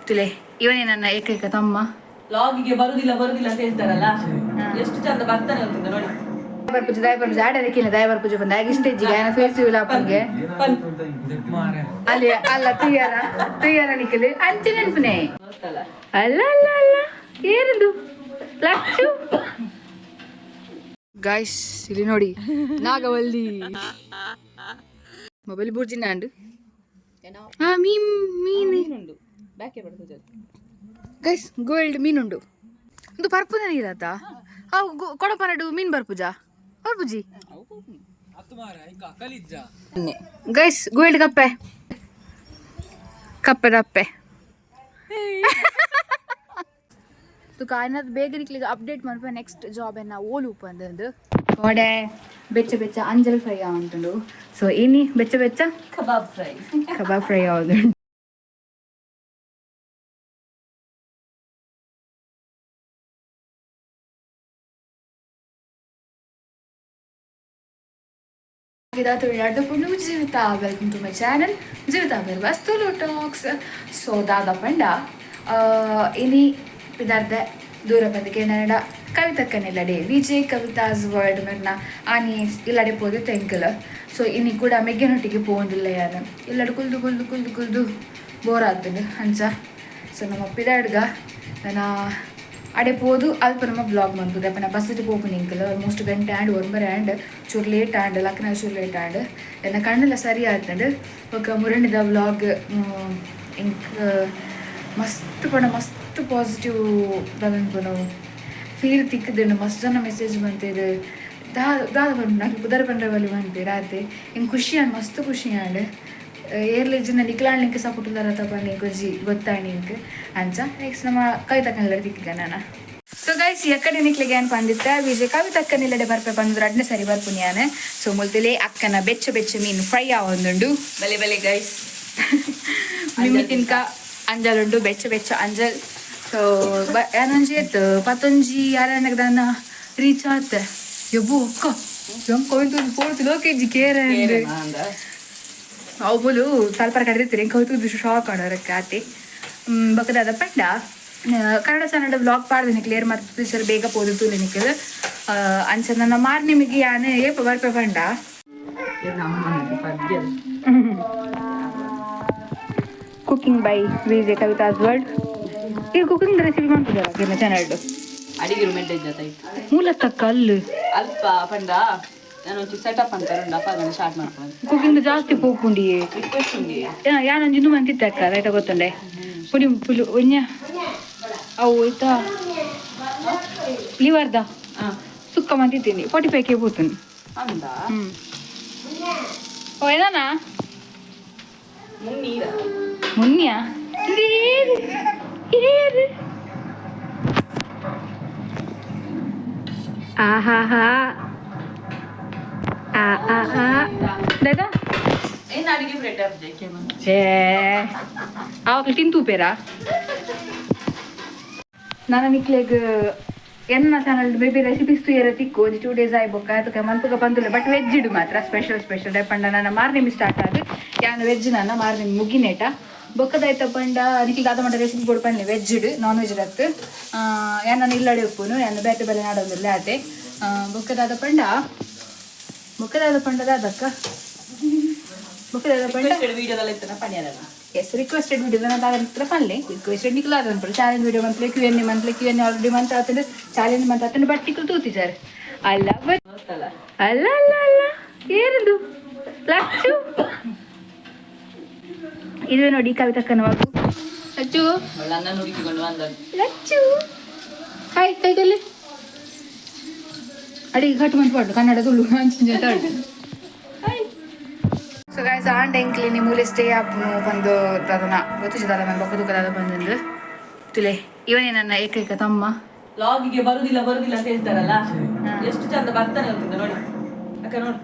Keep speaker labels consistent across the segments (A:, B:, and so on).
A: ತುಲೆ ಇವನೇ ನನ್ನ ಏಕೈಕ ತಮ್ಮ.
B: ಲಾಗಿಗೆ ಬರುದಿಲ್ಲ ಬರುದಿಲ್ಲ ಅಂತ ಹೇಳ್ತಾರಲ್ಲ, ಎಷ್ಟು ಚಂದ ಬರ್ತಾನೆ ಗೊತ್ತುಂಟಾ ನೋಡಿ.
A: ಬರ್ಪುಜ ದಾಯ ಬರ್ಪುಜ ಆಡೋದಕ್ಕಿಲ್ಲ ದಾಯ ಬರ್ಪುಜ ಬಂದ ಆಗ ಇಷ್ಟೇ ಜಿಗ ಫೇಸ್ ಇಲ್ಲ ಅಪ್ಪನ್ಗೆ ಅಲ್ಲಿ ಅಲ್ಲ ತುಯ್ಯಾರ ತುಯ್ಯಾರ ನಿಕ್ಕಲಿ ಅಂಚೆ ನೆನಪುನೆ.
B: ಗೊತ್ತಲ್ಲ.
A: ಅಲ್ಲ ಅಲ್ಲ ಅಲ್ಲ, ಏನದು ಲಚ್ಚು? ಗಾಯ್ಸ್, ಇಲ್ಲಿ ನೋಡಿ ನಾಗವಲ್ಲಿ ಮೊಬೈಲ್ ಬುರ್ಜಿನ ಅಂಡು ಹಾ ಮೀನ್ ಮೀನ್.
B: ಮೀನುಂಡು ಬ್ಯಾಕೆ ಬರ್ತದೆ.
A: ಗೈಸ್, ಗೋಲ್ಡ್ ಮೀನುಂಡು ಒಂದು ಪರ್ಪುನ ನೀರಾತ ಅವು ಕೊಡಪನಡು ಮೀನ್ ಬರ್ಪುಜ ಬರ್ಪುಜಿ. ಗೈಸ್, ಗೋಲ್ಡ್ ಕಪ್ಪೆ ಕಪ್ಪೆ ದಪ್ಪೆ ತುಕ ಬೇಗ ನಿಕ್ಲಿಗೆ ಅಪ್ಡೇಟ್ ಮಾಡ್ಪ. ನೆಕ್ಸ್ಟ್ ಜಾಬ್ ಎನ್ನ ಓಲು ಅಂದಂದು ಕೋಡೆ ಬೆಚ್ಚ ಬೆಚ್ಚ ಅಂಜಲ್ ಫ್ರೈ ಆವಂತುಂಡು. ಸೊ ಇನಿ ಬೆಚ್ಚ ಬೆಚ್ಚ
B: ಕಬಾಬ್ ಫ್ರೈ.
A: ಕಬಾಬ್ ಫ್ರೈ ಆವದುಂಡು. ತುಳುನಾಡ್ದ Jeevitha, welcome to my channel Jeevitha Bervas Tulu talks. So ದಾದ ಪಂಡ ಇನಿ ಪಿದಾರ್ದೆ ದೂರ ಬಂದಿಗೆ ನನ್ನಡ ಕವಿತಕ್ಕನಿಲ್ಲಡೆ ವಿಜಯ್ ಕವಿತಾಸ್ ವರ್ಲ್ಡ್ ಮೆರ್ನ ಆನಿ ಇಲ್ಲಡೆ ಪೋದೆ ತೆಂಕಲ್. ಸೊ ಇನಿ ಕೂಡ ಮೆಗ್ಗೆನೊಟ್ಟಿಗೆ ಪೋಂದಿಲ್ಲ ಯಾರು ಇಲ್ಲಡೆ ಕುಲ್ದು ಕುಲ್ದು ಕುಲ್ದು ಕುಲ್ದು ಬೋರ್ ಆಗ್ತದೆ ಅಂಚ. ಸೊ ನಮ್ಮ ಪಿದಾಡ್ಗ ನನ್ನ ಅಡೆ ಪೋದು ಅಲ್ಪ ನಮ್ಮ ಬ್ಲಾಗ್ ಮನ್ಪುದೆ. ಅಪ್ಪ ಬಸ್ಸಿಗೆ ಪೋಪುನ ಎಂಕಲ್ ಆಲ್ಮೋಸ್ಟ್ ಗಂಟೆ ಆ್ಯಂಡ್ ಒರ್ಮರೆ ಆ್ಯಂಡ್ ಚೂರು ಲೇಟ್ ಆಂಡ್ ಲಕ್ನ ಚೂರು ಲೇಟ್ ಆಂಡ್ ಎನ್ನ ಕಣ್ಣೆಲ್ಲ ಸರಿ ಆತಂಡ್. ಬೊಕ ಮುರಣಿದ ವ್ಲಾಗ್ ಎಂಕ್ ಮಸ್ತ್ ಪಂಡ ಮಸ್ತ್ ಪಾಸಿಟಿವ್ ದಾದನ್ಪುನು ಫೀಲ್ ತಿಕ್ಕುದುಂಡು. ಮಸ್ತ್ ಜನ ಮೆಸೇಜ್ ಮಂತೇರು ದಾ ದಾದ ಪನ್ಪುಂಡು ನಂಗೆ ಪುದರ್ ಪಂಡ್ರೆ ಬಲಿ ಪನ್ಪೆರ್ ಆತೆ. ಎಂಕ್ ಖುಷಿ ಆಂಡ್, ಮಸ್ತ್ ಖುಷಿ ಆಂಡ್. ಏರ್ಲ ಇಜ್ಜಿಂಡ ನಿಕ್ಲಾಂಡ್ ಎಂಕ್ ಸಪೋರ್ಟ್ ಉಲ್ಲರತ ಪಂದ್ ಎಂಕ್ ಒಂಜಿ ಗೊತ್ತಾಂಡ್ ಎಂಕ್. ಅಂಚ ನೆಕ್ಸ್ಟ್ ನಮ್ಮ ಕವಿತಕ್ಕನಿಲ್ಲಡೆ ತಿಕ್ಕಿಗ ನಾನ. ಸೊ ಗೈಸ್, ಎಕ್ಕಡೆ ನಿಕ್ಲೆಗೆ ಏನ್ ಪಂದಿತ್ತ ವಿಜಯ್ ಕವಿತಕ್ಕನಿಲ್ಲಡೆ ಬರ್ಪೆ ಬಂದು ರಡ್ನೆ ಸರಿ ಬರ್ಪುನಿ ಯಾನ್. ಸೊ ಮುಲ್ತಲೆ ಅಕ್ಕನ ಬೆಚ್ಚ ಬೆಚ್ಚ ಮೀನು ಫ್ರೈ ಆವೊಂದುಂಡು.
B: ಬಲೆ ಬಲೆ ಗೈಸ್.
A: ಮಿಮ್ಮಿ ತಿನ್ಕ ಅಂಜಲ್ ಉಂಡು, ಬೆಚ್ಚ ಬೆಚ್ಚ ಅಂಜಲ್. ಸೊ ಯಾನೊಂಜಿ ಎತ್ತು ಪತ್ತೊಂಜಿ ಯಾರನ್ನಗ ದಾನ ರೀಚ್ ಆತೆ. ಯಬ್ಬು ಅಕ್ಕ ಎಂಕ್ ಅವೆನ್ ಪೋರ್ತು ಲೋಕೆಜ್ಜಿ ಕೇರೆ. ಅವು ಬೋಲು ತಲ್ಪರ ಕಡೆದಿತ್ತೀರಿ ಎಂಕ್ ಹೋಯ್ತು ಶಾಕ್ ಆಡೋರಕ್ಕೆ ಆತೆ. ಬೊಕದಾದ ಪಂಡ ಕನ್ನಡ ಚಾನಲ್ ವ್ಲಾಗ್ ಪಾಡ್ದಿನಿ ಕ್ಲಿಯರ್ ಮತ್ತು ಸರ್ ಬೇಗ ಪೋದು ತೂಲೆ ನಿಕ್ಕಲ್. ಅಂಚ ನನ್ನ ಮಾರ್ನಿಮಿಗೆ ಯಾನ್ ಏಪ ಬರ್ಪೆ ಪಂಡ cooking by Vijay Kavitha's world. ಈ ಕುಕಿಂಗ್ ರೆಸಿಪಿ ಮಾಡ್ತಿದ್ದಲ್ಲ ಕಿನ್ನ ಚಾನಲ್.
B: ಅಡಿಗೆ ರೂಮ್ ಎಡ್ಡೆ ಆಯ್ತು.
A: ಮೂಲತ್ತ ಕಲ್ಲು.
B: ಅಲ್ಪ ಪಂಡ ನಾನು ಒಂಚೂರು ಸೆಟಪ್ ಅಂತ ಉಂಡು ಅಪ್ಪ ಅದನ್ನು ಸ್ಟಾರ್ಟ್ ಮಾಡ್ಕೊಂಡು.
A: ಕುಕಿಂಗ್ ಜಾಸ್ತಿ ಪೋಪುಂಡಿ.
B: ರಿಕ್ವೆಸ್ಟ್ ಉಂಡಿ.
A: ಯಾನೊಂಜಿ ಇಂದು ಮಂತಿತ್ತೆ ಅಕ್ಕ ರೈತ ಗೊತ್ತುಂಡೆ ಪುಡಿ ಪುಲು ಒಂಜ ಅವು ಆಯ್ತಾ ಲಿವರ್ದ ಸುಕ್ಕ ಮಂತಿದ್ದೀನಿ 45 ಕೆ ಪೋತುಂಡು.
B: ಅಂದ.
A: ಹ್ಮ್ ಓ ಏನಾನ.
B: ಮುನ್ನೀರ.
A: ಮುನ್ನಿಯ ಏರು ಏರು ಆಹಾಹಾ ಆ ಆ ಆ ದಾದಾ.
B: ಏನು ಅಡಿಗೆ ಬ್ರೆಡ್ ಹಾಕ್ದೆ.
A: ಛೇ, ಆವಾಗ ತಿಂತೂಪೇರಾ ನಾನು ನಿಕ್ಲೆಗ್ ಎನ್ನ channel maybe recipes ತೂಯರ ತಿಕ್ಕು. ಒಂಜಿ 2 ಡೇಸ್ ಆಯ್ ಬೊಕ್ಕ ಆಯ್ತು ಮನ್ಪುಗ ಬಂದಿಲ್ಲ. ಬಟ್ ವೆಜ್ ಇಡು ಮಾತ್ರ ಸ್ಪೆಷಲ್ ಸ್ಪೆಷಲ್ ಪಂಡ ನನ್ನ ಮಾರ್ನಿಮಿ ಸ್ಟಾರ್ಟ್ ಆದ್ ಯಾನ್ ವೆಜ್ ನನ್ನ ಮಾರ್ನಿಮಿ ಮುಗಿನೇಟ ಬೊಕ್ಕದಾಯ್ತ ಪಂಡ ನಿಕ್ಲೆಗ್ ದಾದ ಮಟ್ಟ ರೆಸಿಪಿ ಬೋಡು ಪನ್ಲೆ. ವೆಜ್ ಇಡು ನಾನ್ ವೆಜ್ ರತ್ತು ಯಾನ್ ನಾನು ಇಲ್ಲಡೆ ಉಪ್ಪುನು ಯಾನ್ ಬೇತೆ ಬೇಲೆ ನಾಡೊಂದಿಲ್ಲ ಆತೆ. ಬೊಕ್ಕದಾದ ಪಂಡ ಬೊಕ್ಕದಾದ ಪಂಡ ದಾದಕ್ಕ ಬೊಕ್ಕದಾದ ಪಂಡ.
B: ವಿಡಿಯೋದಲ್ಲಿ ಇತ್ತನ ಪಣಿಯಲ್ಲ.
A: S, requested video ದಾದ ಪನ್ಲೆ. ರಿಕ್ವೆಸ್ಟೆಡ್ ನಿಕ್ಲ ಅನ್ಪುಂಡು. ಚಾಲೆಂಜ್ ವಿಡಿಯೋ ಮಂತ್ಲೆ Q N A ಮಂತ್ಲೆ Q N already month ಆತಂಡು challenge month ಆತಂಡು. But ನಿಕ್ಲು ತೂತಿದ್ದಾರೆ ಅಲ್ಲ ಬಟ್
B: ಗೊತ್ತಲ್ಲ.
A: ಅಲ್ಲ ಅಲ್ಲ ಅಲ್ಲ, ಏನದು ಲಚ್ಚು? ಇದು ನೋಡಿ ಕವಿತಕ್ಕನ ಮಗು ಲಚ್ಚು.
B: ನನ್ನ ಹುಡುಕಿಕೊಂಡು ಬಂದದ್ದು.
A: ಲಚ್ಚು, ಹಾಯ್ ಕೈಗಲ್ಲಿ ಅಡಿಗೆ ಕಟ್ಟು ಮಂತ್ ಪಾಡು ಕನ್ನಡ ತುಳು ಅಂಚಿನ. ಸೊ ಗೈಸ್, ಆಂಡ್ ಎಂಕ್ಲಿ ಮೂಲೆ ಸ್ಟೇ ಆಪುನು ಬಂದು ದಾದನ ಗೊತ್ತಿದೆ ದಾದ ಮನ್ ಬೊಕ್ಕ ದಾದ ಬಂದಂದು. ತುಲೆ ಇವನೇ ನನ್ನ ಏಕೈಕ ತಮ್ಮ.
B: ಲಾಗಿಗೆ ಬರುದಿಲ್ಲ ಬರುದಿಲ್ಲ ಅಂತ ಹೇಳ್ತಾರಲ್ಲ, ಎಷ್ಟು ಚಂದ ಬರ್ತಾನೆ ಗೊತ್ತುಂಟಾ ನೋಡಿ ಅಕ್ಕ ನೋಡಿ.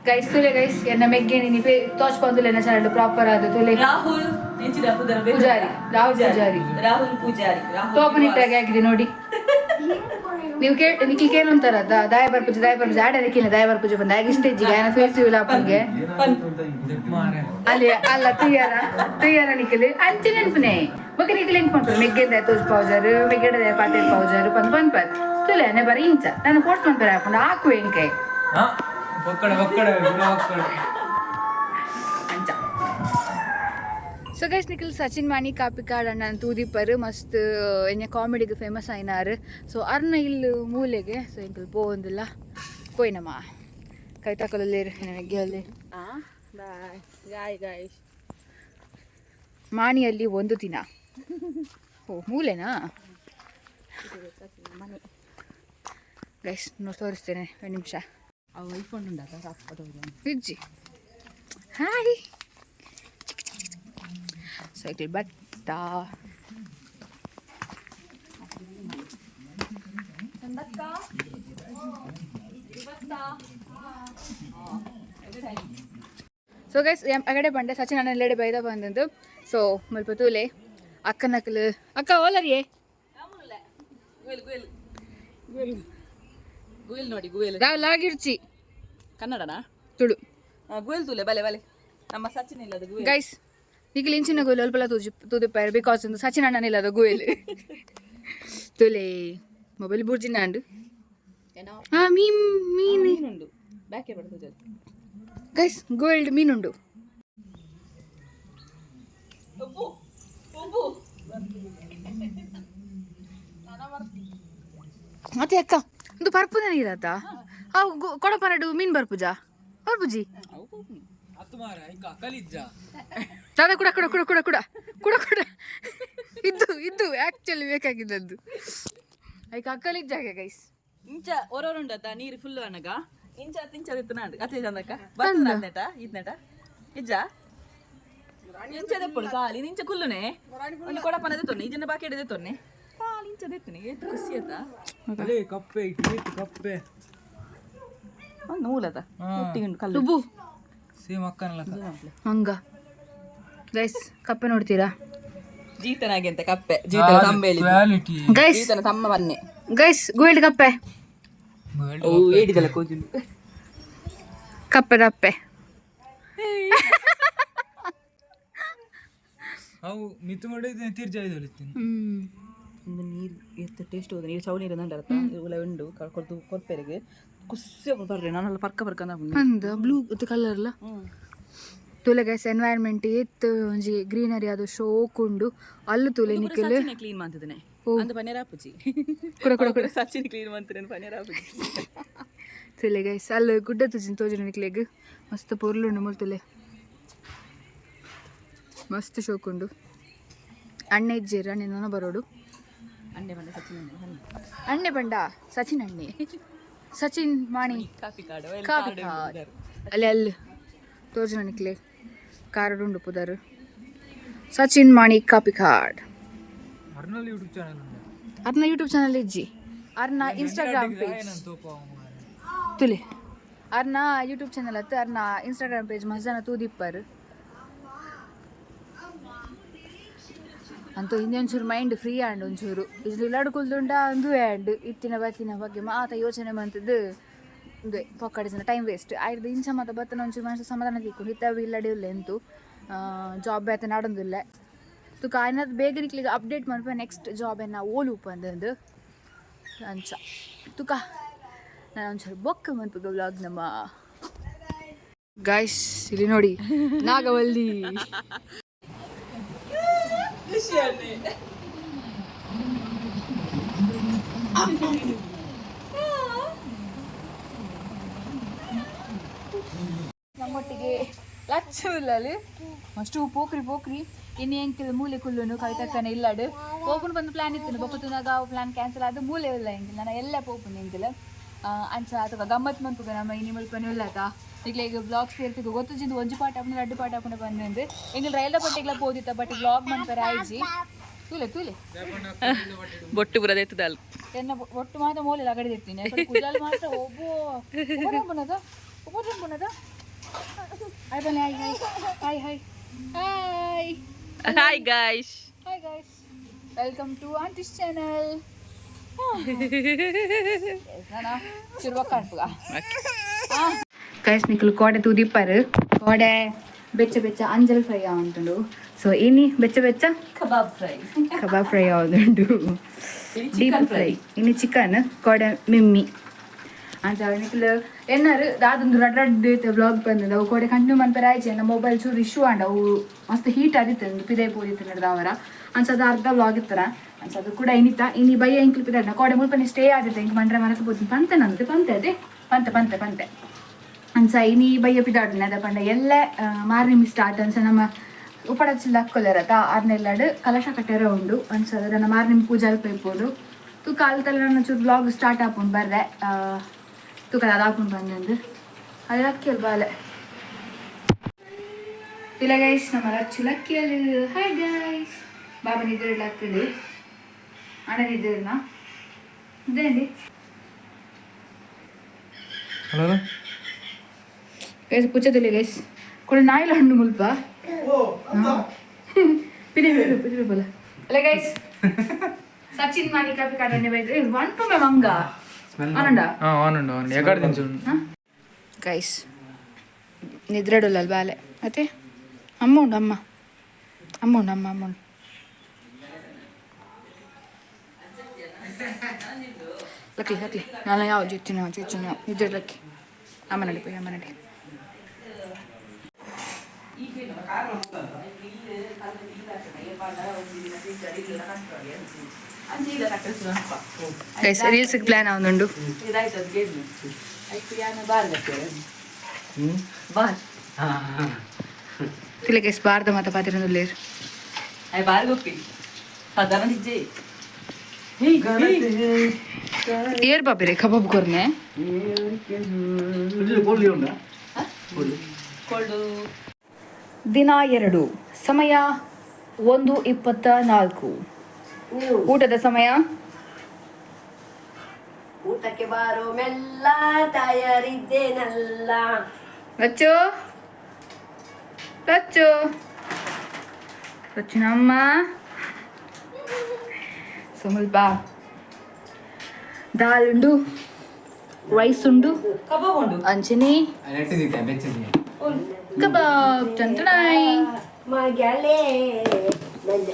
A: ಗೈಸ್, ತುಲೆ ಗೈಸ್, ಎನ್ನ ಮೆಗ್ಗೆ ನೀನಿ ತೋಚ್ ಬಂದುಲ್ಲ ಎನ್ನ ಚಾನಲ್ ಪ್ರಾಪರ್ ಆದ ತುಲೆ.
B: ರಾಹುಲ್ ಎಂಚಿದ ಪುದರ್?
A: ಪೂಜಾರಿ, ರಾಹುಲ್ ಪೂಜಾರಿ.
B: ರಾಹುಲ್ ಪೂಜಾರಿ, ರಾಹುಲ್.
A: ಟೋಪನ್ ಇಟ್ಟಾಗೆ ಆಗಿದೆ ನೋಡಿ. ನೀವು ಕೇ ನಿಕ್ಲಿ ಕೇನೊಂತಾರ ದಾಯ ಬರ್ಪುಜಿ ದಾಯ ಬರ್ಪುಜಿ ಆಡ ನಿಕ್ಕಿನ ದಾಯ ಬರ್ಪುಜಿ ಬಂದ ಆಗ ಇಷ್ಟ ಇಜ್ಜಿಗೆ ಆಯನ ಫೇಸ್ ಇಲ್ಲ ಅಪ್ಪನ್ಗೆ. ಅಲ್ಲಿ ಅಲ್ಲ ತುಯ್ಯಾರ ತುಯ್ಯಾರ ನಿಖಿಲ್ ಅಂಚೆ ನೆನಪುನೆ ಬೊಕ ನಿಖಿಲ್ ಎಂಕ್ ಪನ್ಪರು ಮೆಗ್ಗೆದ ತೋಜ್ ಪೌಜಾರು ಮೆಗ್ಗೆಡ ಪಾತೆರ್ ಪೌಜಾರು ಪಂದ್ ಪನ್ಪರ್ ತುಲೆ ನೆ ಬರ ಇಂಚ ನಾನು ಫೋರ್ಸ್ ಮನ್ಪರೆ ಹಾಕೊಂಡು ಹಾಕು ಎಂಕೆ.
C: ಒಕ್ಕಡೆ ಒಕ್ಕಡೆ ಒಕ್ಕಡೆ.
A: ಅಂಚ. ಸೊ ಗೈಸ್, ನಿಖಿಲ್ ಸಚಿನ್ ಮಾಣಿ ಕಾಪಿಕಾಡ್ ಅಣ್ಣನ ತೂದಿಪ್ಪರು. ಮಸ್ತ್ ಎನ್ನೆ ಕಾಮಿಡಿಗೆ ಫೇಮಸ್ ಆಯ್ನಾರು. ಸೊ ಅರ್ನ ಇಲ್ಲು ಮೂಲೆಗೆ. ಸೊ ಎಂಕಲ್ ಪೋವೊಂದಿಲ್ಲ ಪೋಯಿನಮ್ಮ ಕೈ ತಕೊಲಲ್ಲೇರು ಮೆಗ್ಗೆ ಅಲ್ಲಿ.
B: ಬಾಯ್ ಗಾಯ್ ಗಾಯ್.
A: ಮಾಣಿಯಲ್ಲಿ ಒಂದು ದಿನ. ಓ, ಮೂಲೆನಾ? ಗೈಸ್, ನೋಡಿ, ತೋರಿಸ್ತೇನೆ ಒಂದು ನಿಮಿಷ.
B: ಅವು ಐಫೋನ್ ಉಂಡಲ್ಲ.
A: ಇಜ್ಜಿ. ಹಾಯ್ ಸೈಕಲ್ ಬತ್ತ. ಸೊ ಗೈಸ್, ಅಗಡೆ ಬಂಡೆ ಸಚಿನ್ ಅಣ್ಣ ಎಲ್ಲೆಡೆ ಬೈದ ಬಂದಂದು. ಸೊ ಮುಲ್ಪ ತೂಲೆ ಅಕ್ಕನಕಲು. ಅಕ್ಕ ಓಲರಿಯೇ?
B: ಗುಯಲ್ ಗುಯಲ್ ಗುಯಲ್ ಗುಯಲ್ ನೋಡಿ ಗುಯಲ್.
A: ಲಾಗಿರ್ಚಿ.
B: ಕನ್ನಡನಾ?
A: ತುಳು.
B: ಗುಯಲ್ ತೂಲೆ, ಬಲೆ ಬಲೆ, ನಮ್ಮ ಸಚಿನ್ ಇಲ್ಲದ ಗುಯಲ್.
A: ಗೈಸ್, ನಿಖಿಲ್ ಇಂಚಿನ ಗುಯಲ್ ಅಲ್ಪಲ ತೂಜಿ ತೂದಿಪ್ಪಾರು because ಒಂದು ಸಚಿನ್ ಅಣ್ಣನ ಇಲ್ಲದ ಗುಯಲ್. ತುಲೆ, ಮೊಬೈಲ್ ಬುರ್ಜಿನ ಅಂಡು. ಹಾ, ಮೀನ್ ಮೀನ್.
B: ಮೀನುಂಡು ಬ್ಯಾಕೆ ಬರ್ತದೆ.
A: ಗೈಸ್, ಗೋಲ್ಡ್ ಮೀನುಂಡು.
B: ಉಬ್ಬು ಉಬ್ಬು.
A: ಮತ್ತೆ ಅಕ್ಕ, ಒಂದು ಪರ್ಪುದ ನೀರತ್ತ ಅವು ಕೊಡಪನಡು ಮೀನ್ ಬರ್ಪುಜಾ ಬರ್ಪುಜಿ.
C: ಅತ್ತು ಮಾರ ಇಕ್ಕ ಕಲಿಜ್ಜ.
A: ದಾದಾ, ಕುಡ ಕುಡ ಕುಡ ಕುಡ ಕುಡ ಕುಡ ಕುಡ. ಇದ್ದು ಇದ್ದು ಆಕ್ಚುಲಿ ಬೇಕಾಗಿದ್ದದ್ದು ಐಕ್ ಅಕ್ಕಲಿಜ್ಜಾಗೆ ಗೈಸ್.
B: ಇಂಚ ಒರೊರುಂಡತ ನೀರು ಫುಲ್ ಅನಗ ಇಂಚ ಅತ್ ಇಂಚ ಇತ್ತು ಅತ್ತೆ ಚಂದಕ್ಕ ಬರ್ತದ ನೆಟ ಇದ್ನೆಟ ಇಜ್ಜ. ಇಂಚ ದೆಪ್ಪುಡು ಖಾಲಿ ಇಂಚ ಕುಲ್ಲುನೆ ಒಂದು ಕೊಡಪನ ದೆತ್ತೊನ್ನೆ ಇದನ್ನ ಬಾಕಿ ಹಿಡಿದೆ ತೊನ್ನೆ ಖಾಲಿ ಇಂಚ ದೆತ್ತನೆ ಏತ್ ಖುಷಿ ಆತ.
C: ಅಲೇ, ಕಪ್ಪೆ ಇಟ್ಟು ಕಪ್ಪೆ.
B: ಒಂದು ಮೂಲತ ಒಟ್ಟಿಗೆ ಉಂಟು ಕಲ್ಲು.
A: ರುಬು.
C: ಸೇಮ್ ಅಕ್ಕನ ಲಕ್ಕ.
A: ಹಂಗ ಗೈಸ್, ಕಪ್ಪೆ ನೋಡ್ತೀರಾ?
B: ಜೀತನಾಗೆ ಅಂತ ಕಪ್ಪೆ ಜೀತನ ತಮ್ಮ ಹೇಳಿದ್ದು.
C: ಕ್ವಾಲಿಟಿ.
A: ಗೈಸ್.
B: ಜೀತನ ತಮ್ಮ ಬನ್ನೆ.
A: ಗೈಸ್, ಗೋಲ್ಡ್ ಕಪ್ಪೆ.
B: ಓ ಏಡಿದಲ್ಲ ಕೋಜುಂಡು.
A: ಕಪ್ಪೆ ದಪ್ಪೆ.
C: ಅವು ಮಿತ್ತು ಮಾಡಿದ್ರೆ ತಿರ್ಜಾ ಇದು ಹೊಲಿತೀನಿ.
A: ಹ್ಮ್.
B: ಒಂದು ನೀರು ಎತ್ತ ಟೇಸ್ಟ್ ಹೋದ ನೀರು ಚೌ ನೀರು ಅಂಡರತ್ತ ಉಲ ಉಂಡು ಕೊರ್ದು ಕೊರ್ಪೆರೆಗೆ ಖುಷಿ ಬರ್ರಿ ನಾನೆಲ್ಲ ಪರ್ಕ ಪರ್ಕ ಅಂದ.
A: ಅಂದ ಬ್ಲೂ ಕಲರ್ ಅಲ್ಲ. ತೂಲೆ ಗೈಸ್, ಎನ್ವೈರ್ಮೆಂಟ್ ಏತ್ ಒಂಜಿ ಗ್ರೀನರಿ ಅದು ಶೋಕ್ ಉಂಡು ಅಲ್ಲು. ತೂಲೆ ನಿಖಿಲ್.
B: ಕ್ಲೀನ್ ಮಾಡ್ತಿದ್ದಾನೆ.
A: ಓ.
B: ಅಂದ ಪನ್ನೀರ್ ಆಪುಜಿ.
A: ಕುಡ ಕುಡ ಕುಡ.
B: ಸಚಿನ್ ಕ್ಲೀನ್ ಮಾಡ್ತಾರೆ ಪನ್ನೀರ್ ಆಪುಜಿ.
A: ತುಲೆ ಗೈಸ್, ಅಲ್ಲು ಗುಡ್ಡ ತುಜಿನ ತೋಜುನ ನಿಕ್ಲೆಗ್. ಮಸ್ತ್ ಪೊರ್ಲುಂಡು ಮುಲ್ ತುಲೆ. ಮಸ್ತ್ ಶೋಕ್ ಉಂಡು. ಅಣ್ಣೆ ಇಜ್ಜೆರ್, ಅಣ್ಣೆ ನನ ಬರೋಡು.
B: ಅಂಡೆ ಬಂದ ಸಚಿನ್ ಅಂಡೆ ಬನ್ನಿ.
A: ಅಣ್ಣೆ ಬಂಡ ಸಚಿನ್ ಅಣ್ಣೆ ಸಚಿನ್ ಮಾಣಿ.
B: ಕಾಫಿ ಕಾಡು.
A: ಕಾಫಿ ಕಾಡ್. ಅಲ್ಲಿ ಅಲ್ಲಿ ತೋಜುನ ನಿಕ್ಲೆ ಕಾರಡುಂಡು ಪುದರು ಸಚಿನ್ ಮಾಣಿ ಕಾಪಿ ಕಾಡ್.
C: ಅರ್ನಲ್ಲಿ ಯೂಟ್ಯೂಬ್ ಚಾನಲ್ ಉಂಟು?
A: ಅರ್ನ ಯೂಟ್ಯೂಬ್ ಚಾನಲ್ ಇಜ್ಜಿ, ಅರ್ನ ಇನ್ಸ್ಟಾಗ್ರಾಮ್ ಪೇಜ್.
C: ತೋಪ.
A: ತುಲೆ, ಅರ್ನ ಯೂಟ್ಯೂಬ್ ಚಾನಲ್ ಅತ್ತ ಅರ್ನ ಇನ್ಸ್ಟಾಗ್ರಾಮ್ ಪೇಜ್ ಮಸ್ತ್ ಜನ ತೂದಿಪ್ಪರ್ ಅಂತ. ಹಿಂದೆ ಒಂಚೂರು ಮೈಂಡ್ ಫ್ರೀ ಆಂಡ್ ಒಂಚೂರು ಇಜ್ಲು ಇಲ್ಲಾಡು ಕುಲ್ದುಂಡ ಅಂದುವೆ ಆಂಡ್ ಇತ್ತಿನ ಬತ್ತಿನ ಬಗ್ಗೆ ಮಾತ ಯೋಚನೆ ಮಂತದ್ದು ಉಂದುವೆ ಪೊಕ್ಕಡೆ ಟೈಮ್ ವೇಸ್ಟ್ ಆಯ್ತು. ಇಂಚ ಮಾತ ಬತ್ತನ ಒಂಚೂರು ಮನಸ್ಸು ಸಮಾಧಾನ ತಿಕ್ಕೊಂಡು. ಇತ್ತವು ಇಲ್ಲಡೆ ಇಲ್ಲ ಎಂತು ಜಾಬ್ ಬೇತ ನಾಡೊಂದಿಲ್ಲ ತುಕ ಆಯ್ನದ್ ಬೇಗ ನಿಕ್ಲಿಗೆ ಅಪ್ಡೇಟ್ ಮನ್ಪ ನೆಕ್ಸ್ಟ್ ಜಾಬ್ ಎನ್ನ ಓಲು ಉಪ್ಪಂದಂದು ಅಂಚ. ತುಕ ನಾನು ಒಂಚೂರು ಬೊಕ್ಕ ಮನ್ಪುಗ ವ್ಲಾಗ್ ನಮ್ಮ. ಗಾಯ್ಸ್, ಇಲ್ಲಿ ನೋಡಿ, ನಾಗವಲ್ಲಿ.
B: ಖುಷಿ ಅಣ್ಣೆ.
A: ನಮ್ಮೊಟ್ಟಿಗೆ ಲಚ್ಚು ಇಲ್ಲಲ್ಲಿ ಅಷ್ಟು ಪೋಕ್ರಿ ಪೋಕ್ರಿ. ಇನ್ನು ಎಂಕಿಲ್ ಮೂಲೆ ಕುಲ್ಲುನು ಕವಿತಕ್ಕನ ಇಲ್ಲಾಡು ಪೋಪುನ್ ಬಂದು ಪ್ಲಾನ್ ಇತ್ತು. ಬೊಕ್ಕ ತೂನಾಗ ಪ್ಲಾನ್ ಕ್ಯಾನ್ಸಲ್ ಆದ. ಮೂಲೆ ಇಲ್ಲ ಎಂಕಿಲ್ ನಾನು ಎಲ್ಲ ಪೋಪುನ್ ಎಂಕಿಲ್ ಅಂಚ. ಅಥವಾ ಗಮ್ಮತ್ ಮನ್ಪುಗ ನಮ್ಮ ಇನಿ ಮುಲ್ಪನೆ ಇಲ್ಲತ. ಈಗ ಈಗ ಬ್ಲಾಗ್ ಸೇರ್ತಿಗೆ ಗೊತ್ತುಜಿಂದು ಒಂಜಿ ಪಾಠ ಹಾಕೊಂಡು ರಡ್ಡು ಪಾಠ ಹಾಕೊಂಡು ಬಂದಂದು. ಎಂಗಿಲ್ ರೈಲ್ದ ಪಟ್ಟಿಗೆಲ್ಲ ಪೋದಿತ್ತ, ಬಟ್ ಬ್ಲಾಗ್ ಮನ್ಪರೆ ಆಯ್ಜಿ. ತೂಲೆ ತೂಲೆ.
B: ಬೊಟ್ಟು ಪೂರ ಎತ್ತದಲ್.
A: ಎನ್ನ ಒಟ್ಟು ಮಾತ್ರ ಮೂಲೆ ಅಗಡಿ ಇರ್ತೀನಿ ಕುಜಾಲ್ ಮಾತ್ರ. ಒಬ್ಬ ಒಬ್ಬ ಒಬ್ಬ ಹಾಯ್ ಬನ್ನಿ. Hi hi hi hi.
B: Hi guys.
A: Hi guys, welcome to aunty's channel. Guys ನಿಕುಲು ಕೋಡೆ ತೂದಿಪ್ಪರು ಕೋಡೆ ಬೆಚ್ಚ ಬೆಚ್ಚ ಅಂಜಲ್ ಫ್ರೈ ಆವಂತುಂಡು. ಸೊ ಇನಿ ಬೆಚ್ಚ ಬೆಚ್ಚ
B: ಕಬಾಬ್ ಫ್ರೈ.
A: ಕಬಾಬ್ ಫ್ರೈ ಆವುದುಂಡು. ಡೀಪ್ ಫ್ರೈ ಇನಿ ಚಿಕನ್ ಕೋಡೆ ಮಿಮ್ಮಿ ಅಂಚ ನಿಕುಲು ಎನ್ನಾರು ದಾದೊಂದು ರಡ್ ರಡ್ ವ್ಲಾಗ್ ಬಂದದ ಅವು ಕೋಡೆ ಕಂಟಿನ್ಯೂ ಮನ್ಪೆರೆ ಆಯ್ಚೆ. ಎನ್ನ ಮೊಬೈಲ್ ಚೂರು ಇಶ್ಯೂ ಆಂಡ ಅವು ಮಸ್ತ್ ಹೀಟ್ ಆದಿತ್ತು ಪಿದೈ ಪೋದಿತ್ತು ನಡೆದವರ ಅಂಚ ಅದು ಅರ್ಧ ವ್ಲಾಗ್ ಇತ್ತರ. ಅಂಚ ಅದು ಕೂಡ ಇನಿತ ಇನಿ ಬಯ್ಯ ಇಂಕ್ಲು ಪಿದಾಡ್ನ ಕೋಡೆ ಮುಲ್ಪನೆ ಸ್ಟೇ ಆದಿತ್ತೆ ಇಂಕ್ ಮಂಡ್ರೆ ಮನಸ್ಸು ಪೋತೀನಿ ಪಂತೆ ನಂದು ಪಂತೆ ಅದೇ ಪಂತೆ ಪಂತೆ ಪಂತೆ. ಅಂಚ ಇನಿ ಬಯ್ಯ ಪಿದಾಡ್ನ ಅದ ಪಂಡ ಎಲ್ಲ ಮಾರ್ನಿಮಿ ಸ್ಟಾರ್ಟ್. ಅಂಚ ನಮ್ಮ ಉಪಡಚಿಲ್ಲ ಅಕ್ಕೊಲೆರತ ಆರ್ನೆಲ್ಲಾಡು ಕಲಶ ಕಟ್ಟೆರ ಉಂಡು. ಅಂಚ ಅದನ್ನ ಮಾರ್ನಿಮಿ ಪೂಜೆ ಅಲ್ಪ ಇಪ್ಪೋಡು ತೂಕ ಅಲ್ತಲ್ಲ ನನ್ನ ಚೂರು ವ್ಲಾಗ್ ಸ್ಟಾರ್ಟ್ ಆಪುಂಡು ಬರ್ರೆ ತೂಕ ಅದು ಹಾಕೊಂಡು ಬಂದಂದು ಅದು ಲಕ್ಕಿಯಲ್ ಬಾಲೆ ಇಲ್ಲ ಗೈಸ್. ನಮ್ಮ ಲಚ್ಚು ಲಕ್ಕಿಯಲ್. Hi guys. ಬಾಬಾ ನಿದ್ರೆ ಲಕ್ಕಂಡು ಅಣ್ಣ ನಿದ್ರೆನಾ ಇದೇಂಡಿ.
C: ಹಲೋ
A: ಗೈಸ್ ಪುಚ್ಚದಲ್ಲಿ ಗೈಸ್ ಕೂಡ ನಾಯಿಲ ಹಣ್ಣು ಮುಲ್ಪ ಪಿದೆ ಪಿದೆ ಬೋಲ ಅಲ್ಲ ಗೈಸ್. ಸಚಿನ್ ಮಾಡಿ ಕಾಪಿ ಕಾಡನೆ ಬೈದ್ರೆ ಒನ್ ಟು ಮೇ ಮಂಗ ಆನಂದ.
C: ಹಾಂ ಆನ್ ಉಂಡು ಆನ್ ಎಗಾಡ್ ದಿಂಚು.
A: ಗೈಸ್ ನಿದ್ರೆಡುಲ್ಲ ಬಾಲೆ ಮತ್ತೆ ಅಮ್ಮ ಉಂಡು ಅಮ್ಮ ಅಮ್ಮ ಉಂಡು ಅಮ್ಮ ಅಮ್ಮ ಉಂಡು. ಲಕ್ಲಿ ಲಕ್ಲಿ ನಾನು ಯಾವ ಜೊಚ್ಚಿನ ಜೊಚ್ಚಿನ ನಿದ್ರೆ ಲಕ್ಕಿ ಅಮ್ಮ ನಡಿ ಪೋಯ್ ಅಮ್ಮ ನಡಿ. ಗೈಸ್ ರೀಲ್ಸ್ ಪ್ಲಾನ್ ಅವನುಂಡು.
B: ಇದಾಯ್ತು ಅದು ಗೇಮ್ ಆಯ್ತು ಯಾನ ಬಾರ್ ಬಾರ್.
A: ತಿಲೆ ಗೈಸ್ ಬಾರ್ದ ಮಾತ ಪಾತಿರಂದುಲ್ಲೇರು.
B: ಅಯ್ಯ ಬಾರ್ ಗೊಪ್ಪಿ ಸಾಧಾರಣ ನಿಜ್ಜೆ.
A: ಏರ್ ಬಾಬಿರೆ ಕಬಾಬ್ ಕೊರ್ನೆ.
B: ಕೋಲ್ಡು.
A: ದಿನ 2, ಸಮಯ 1:24, ಊಟದ ಸಮಯ.
D: ಊಟಕ್ಕೆ ಬಾರೋ ಮೆಲ್ಲ ತಯಾರಿದ್ದೇನಲ್ಲ.
A: ಲಚ್ಚು ಲಚ್ಚು ಲಚ್ಚುನಮ್ಮ ಸೊ ಮುಲ್ಪ ದಾಲ್ ಉಂಡು ರೈಸ್ ಉಂಡು.
B: ಕಬಾಬ್ ಉಂಡು.
A: ಅಂಚನೆ ಕಬಾಬ್ ಟಂಟಣಾಯ್.
D: ಮಗಳೇ ನಂಜ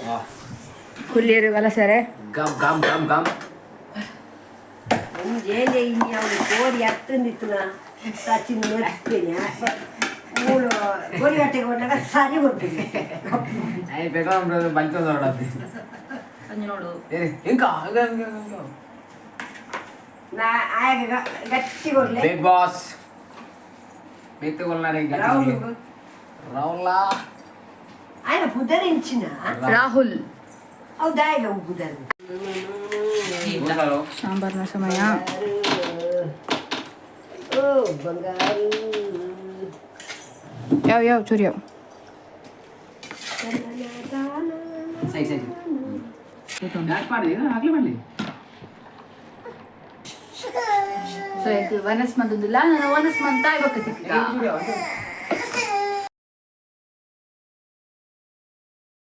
A: ಕುಲ್ಲಿಯರು ವಲಸರೆ.
E: ಗಮ್ ಗಮ್ ಗಮ್ ಗಮ್.
D: ಮುಂಜಾನೆ ಇನ್ನು ಅವನು ಕೋರಿ ಹತ್ತಂದಿತ್ತು ನಾ ಸಚಿನ್ ನೋಡ್ತೇನೆ ಮೂಳು ಕೋರಿ ಹೊಟ್ಟೆಗೆ ಕೊಟ್ಟಾಗ ಸರಿ ಕೊಡ್ತೀನಿ.
E: ಅಯ್ಯ ಬೇಕಾದ್ರೆ ಬಂಚ ನೋಡತ್ತಿ.
B: ಅಂಜಿ ನೋಡು.
E: ఇంకా ఇంకా ఇంకా ఇంకా.
D: ನಾ ಆಗ ಗಟ್ಟಿ ಕೊಡ್ಲೆ.
E: ಬಿಗ್ ಬಾಸ್ ಮೆತ್ತುಗೊಲ್ಲಾರೆ.
D: ರಾಹುಲ್.
E: ರಾಹುಲ್.
D: ఆయన బుధరించిన.
A: ರಾಹುಲ್.
D: ಹೌದಾ ಈಗ ಬುಧರ್.
A: ಸಾಂಬಾರ್ನ ಸಮಯ.
D: ಓ ಬಂಗಾರು.
A: ಯಾವ ಯಾವ ಚೂರು ಯಾವ.
E: ಸೈ ಸೈ ಯಾಕೆ ಮಾಡಿ ಆಗ್ಲೇ ಮಾಡಲಿ.
A: ಸೊ ಎಂಕ್ ವನಸ್ ಮಂತುಂದಿಲ್ಲ ನಾನು ವನಸ್ ಮಂತ ಇವಾಗ.